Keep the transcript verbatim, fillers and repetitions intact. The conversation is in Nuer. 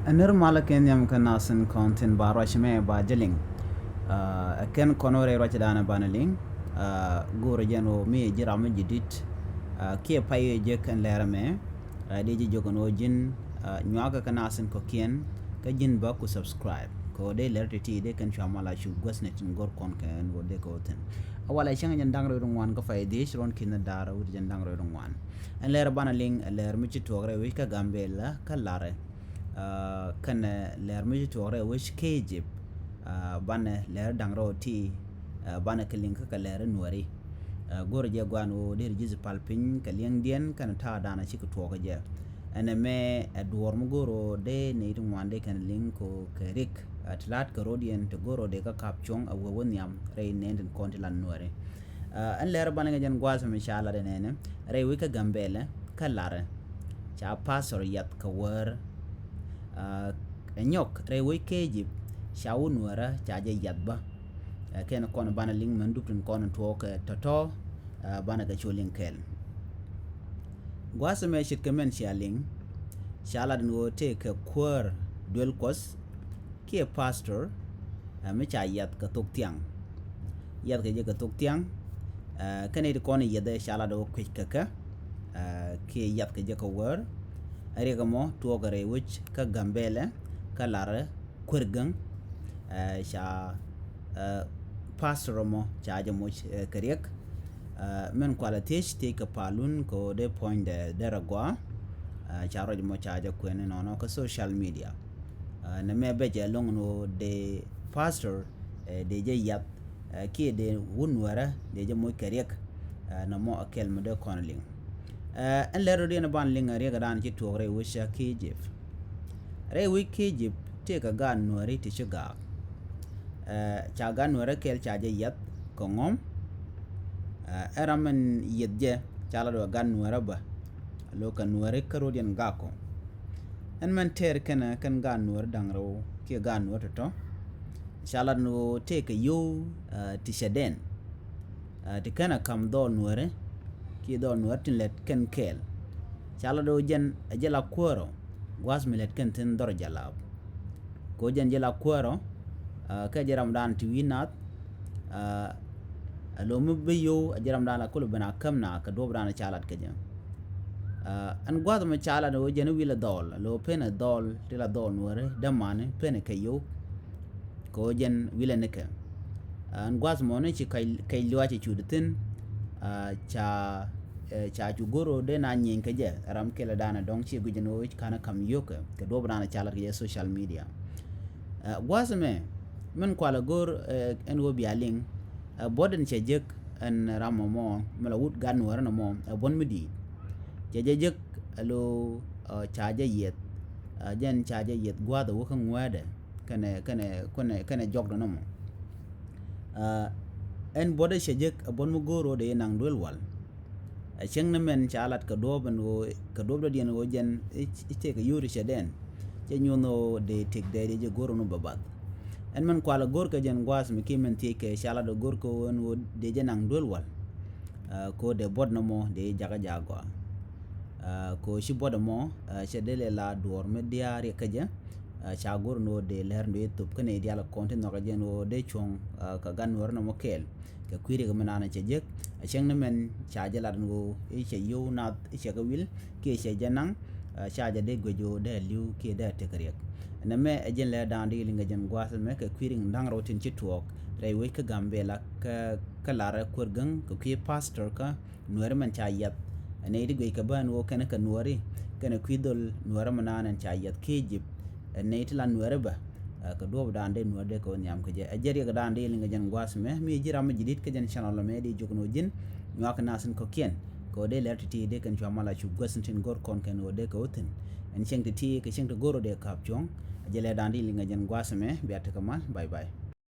Ɛ nir malä kɛ nhiam kä nasin kɔn thin ba ruac mɛ ba jɛ liŋ. Ɛ kɛn kɔn wä rɛy ruac danɛ banɛ liŋ. Go̱o̱rɛ jɛn wä mi ji̱ ram mi ji̱ dit kiɛ pay wee jek kɛn lɛr mɛ. Di ji̱ jok ɛn wä ji̱n nyuakä kä nasin kɔ̱kiɛn kä ji̱n ba ku subscribe kɛ wä dee lɛr ti ti dee kɛn cua mal a cu guäth ni tin go̱r kɔn kɛn wä dee kɛ wä thin. A walɛ cäŋ jɛn da̱ŋ rɛw ri ŋuan kä pay dhiec ruɔn ki̱n ni da̱r wä ti jɛn da̱ŋ rɛw ri ŋuan. Ɛn lɛr banɛ liŋ ɛ lɛr mi ci tuɔɔk rɛy wec kä Gambɛla kä Larɛ. Kɛnɛ lɛr mi ci tuɔɔk rɛy wec kä Egypt. Banɛ lɛr da̱ŋ rɛw ti banɛ kɛ liŋ kä kɛ lɛr nuɔri. Go̱rɛ jɛ guan wä dee ri ji̱ pal piny kɛ liɛŋdiɛn kɛnɛ ta̱a̱ danɛ cikɛ tuɔɔk jɛ. Ɛnɛ mɛ ɛ duɔɔr mi go̱rɛ dee nɛy ti ŋuan dee kɛn liŋ ko kɛ rik ti la̱t kɛ rodiɛn ti go̱rɛ dee kä kap cuɔ̱ŋ a wee wä nhiam rɛy nɛn tin kɔn ti lan nuɔri. Ɛn lɛr banɛ ŋɛ jɛn gua̱a̱th mi ca lat ɛnɛnɛ rɛy wec kä Gambɛlɛ kä Larɛ. Ca pastor yath kɛ wäär. Ɛ nyɔk rɛy wec kä Egypt ca wä nuäärä ca jɛ yath bä. Kɛn kɔn banɛ liŋ mɛn dup tin kɔn tuɔɔk kɛ tɔ̱tɔ̱. Banɛ kɛ cu liŋ kɛɛl. Gua̱a̱th ɛmɛ ce̱tkɛ mɛn cia liŋ ca lat ni ɣöö tëëkɛ kuäär duel Kuɔth kiɛ pastor mi ca yath kɛ thok thiaŋ. Yath kɛ jɛ kɛ thok thiaŋ. Kɛn it kɔn yath ca lat ɣöö kui̱c kɛ kɛ kiɛ yath kɛ jɛ kɛ wäär. Riɛk ɛmɔ tuɔɔkɛ rɛy wec kä Gambɛlɛ kä Larɛ kuer gäŋ. Ca pastor ɛmɔ ca jɛ moc kɛ riɛk. Mɛn kualɛ thiec thiec kɛ palun kɛ ɣöö dee puɔ̱nydɛ derɛ gɔaa. Ca ruac ɛmɔ ca jɛ kuɛn inɔnɔ kä social media. Nɛ mɛ bɛ jɛ loŋ ni ɣöö dee pastor dee jɛ yath kiɛ dee wun wärä dee jɛ moc kɛ riɛk. Nɛ mɔ a kɛl mi dee kɔn liŋ. Ɛn lɛr rodiɛn ban liŋ a riɛk dan ci tuɔɔk rɛy wec kä Egypt. Rɛy wec kä Egypt tëëkɛ gaat nuääri ti ci gaak. Ca gaat nuäärä kɛl ca jɛ yath kɛ ŋɔm. Ɛ ram mɛn yath jɛ ca lat wä gaat nuäärä bä. Lo kɛ nuääri kä rodiɛn gakɔ. Ɛn mɛn tɛɛr kɛnɛ kɛn gaat nuääri da̱ŋ rɛw kiɛ gaat nuääri tɔ̱tɔ̱. Ca lat ni ɣöö tëëkɛ yio̱w ti cɛ dɛn. Ti kɛn a ka̱m dhɔɔl nuääri kiɛ dhɔɔl nuääri tin lɛt kɛn kɛɛl. Ca lat ɣöö jɛn ɛ jɛ la kuäärɔ gua̱a̱th mi lɛt kɛn thi̱n dhɔr jɛ laap. Kɛ ɣöö jɛn jɛ la kuäärɔ kɛ jɛ ramdan ti wi̱i̱ naath. Ɛ lo̱ mi bi yio̱w ɛ jɛ ramdan la kul ben a käm na kɛ duɔ̱pdan ca lat kɛ jɛ. Ɛn gua̱a̱th mi ca lat ɣöö jɛn wi̱i̱ la dhɔɔl ɛ lo̱ pen ɛ dhɔɔl ti la dhɔɔl nuääri dämani pen ɛ kɛ yio̱w. Kɛ ɣöö jɛn wi̱lɛ nikɛ. Ɛn gua̱th mɔni ci kɛc luac ci cut thi̱n. Ca ca cu go̱r ɣöö dee na nyieny kɛ jɛ ram kɛlɛ danɛ dɔ̱ŋ ci guic ɛn ɣöö kanɛ ka̱m yio̱kɛ kɛ duɔ̱p danɛ ca lat kɛ jɛ social media. Gua̱th mɛ min kualɛ go̱r ɛn ɣöö bia liŋ. Buɔ̱t in cɛ jek ɛn ram mɔmɔ mi la wut gat nuäärä nɔmɔ ɛ buɔ̱n mi di̱i̱t. Cɛ jɛ jek ɛ lo̱ ca jɛ yieth. Jɛn ca jɛ yieth gua̱th ɛ wä kä ŋuäädɛ kɛnɛ kɛnɛ kɛnɛ kɛnɛ jɔkdɛ nɔmɔ. Ɛn buɔ̱t ɛ cɛ jek ɛ buɔ̱t mi go̱o̱r ɣöö dee naŋ duel wal. Ɛ cäŋ ni mɛn ca lat kɛ duɔ̱ɔ̱p ɛn ɣöö kɛ duɔ̱ɔ̱p dɔ̱diɛn ɣöö jɛn i̱ tëëkɛ yio̱w ti cɛ dɛn cɛ nyuɔ̱n ɣöö dee tëk dee dee jɛ go̱o̱r ɛn ɣöö bɛ bath. Ɛn mɛn kualɛ go̱o̱r kɛ jɛn gua̱a̱th mi kiɛ mɛn thiec kɛ ca lat ɛ go̱o̱r kɛ ɣöö ɛn ɣöö dee jɛ naŋ duel wal. Kɛ ɣöö dee buɔ̱t nɔmɔ dee jakä jakä gɔaa. Kɛ ɣöö ci buɔ̱t ɛmɔ cɛ dee lɛ la duɔ̱ɔ̱r mi diaal riɛk kä jɛ. Ca go̱r ni ɣöö dee lɛr ni ɣöö thop kä nɛy diaal kɔn ti nhɔk ɛ jɛn ɣöö dee cuɔ̱ŋ kɛ gan nuäärä nɔmɔ kɛɛl kɛ kui̱ riɛk mi naan cɛ jek. Ɛ cäŋ ni mɛn ca jɛ lat ni ɣöö i̱ cɛ yio̱w nath i̱ cɛ kɛ wi̱l kiɛ cɛ jɛ naŋ. Ca jɛ dee guic ɣöö dee li̱w kiɛ dee tek riɛk. Nɛ mɛ ɛ jɛn lɛr da̱a̱n di liŋ ɛ jɛn gua̱a̱th mɛ kɛ kui̱ riɛk da̱ŋ rɛw tin ci tuɔɔk rɛy wec kä Gambɛla kä kä Larɛ kuäär gäŋ kɛ kui̱ pastor kä nuäärä mɛn ca yiath. Ɛ nɛy ti guic kɛ bä ɛn ɣöö kɛn kɛ nuääri kɛnɛ kui̱ dhol nuäärä mɛn naan ɛn ca yiath kä Egypt. Ɛ nɛy ti la nuäärä bä kɛ duɔ̱ɔ̱p da̱a̱n dee nuäär dee kɛ wä nhiam kä jɛ. Ɛ jɛ riɛk da̱a̱n dee liŋ kɛ jɛn gua̱a̱th mɛ mi ji̱ ram mi ji̱ di̱t kä jɛn channel mɛ dee jok ni wä ji̱n nyuak kɛ nath in kɔ̱kiɛn. Kɛ wä dee lɛr ti̱ti̱ dee kɛn cua mal a cu guäth in tin go̱r kɔn kɛn wä dee kɛ wä thi̱n. Ɛn cieŋ ti̱ti̱ kɛ cieŋ ti go̱r wä dee ka̱p cuɔ̱ŋ. Ɛ jɛ lɛr da̱a̱n dee liŋ kɛ jɛn gua̱a̱th mɛ bia tekɛ mal. Bye bye.